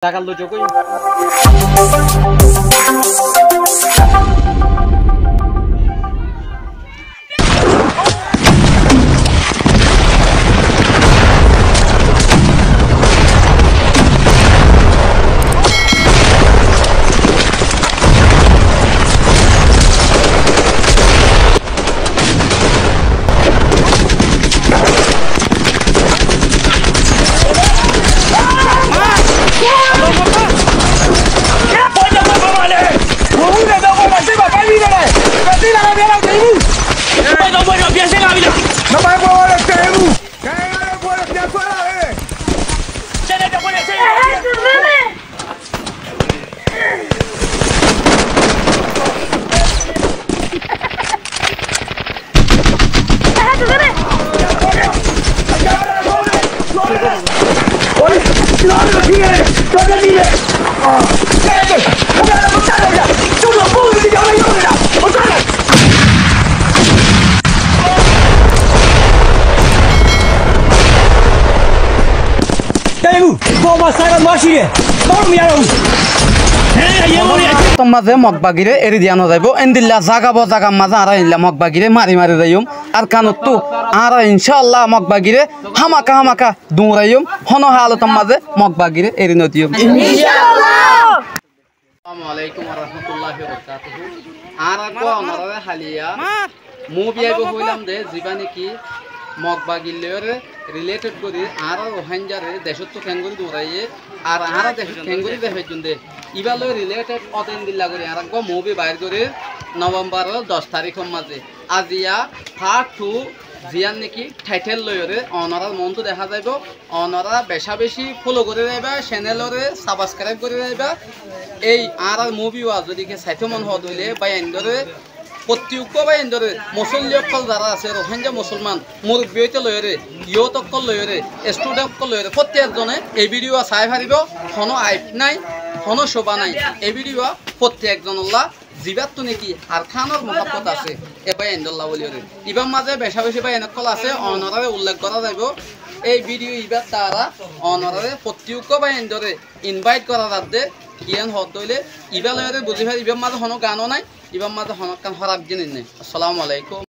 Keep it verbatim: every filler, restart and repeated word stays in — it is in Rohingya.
Zaga loi zagói. Tor mazé Mog bagiré eri diya no zaibó, endilla zaga bo zagar mazé añára endilla Mog bagiré mari mari zaiyum. Arkanottú añára incáalla Mog bagiré hámaka hámaka duñraiyum, honó halotor mazé Mog bagiré eri no diyum. Incáalla. Assalamu alaikum wa rahmatullahi wa barakatuhu. Añára eggúa onoráre háliya muvi aibó hoilam de, zibá néki Mog bagir loiyóre related gorí, añára Ruáingaré decóttu keéngorí duñraiyé, ar añára decót keéngorí zai faijjum de, ibá loi related ódendilla gorí añára eggúa muvi bair gorír Novembaror doc taríkor mazé. Aziya part two, ziyán néki title loiyóre onorár montú dehá zaibó. Onorá becá becí follow gorí raibá, channeloré subscribe gorí raibá. Ei añárár muvi wá zodi ke saitó mon hoó de óile báiyaindóre, fottí uggúa báiyaindóre, musólli ókkol zará asé, Ruáinga musólman, murubbi óite loiyóre, youth ókkol loiyóre, student ókkol loiyóre, fottí ekzone ei video wá sai faribó. Honó aib nái, honó cóba nái. Ei video wá fottí ekzonolla zibáttu néki Arkanor muhábbot asé, e báiyaindólla bóliyoré. Ibár mazé becá becí báiyain ókkol asé, onoráre ullek gorá zaibó. Ei video ibár duara onoráre fottí uggúa báiyaindóre invite gorá zadde, kiyán hoó de óile ibá loiyóre buzí fari, ibár mazé honó ganó nái, ibár mazé honókkan hóraf jinis nái. Assalamu alaikum.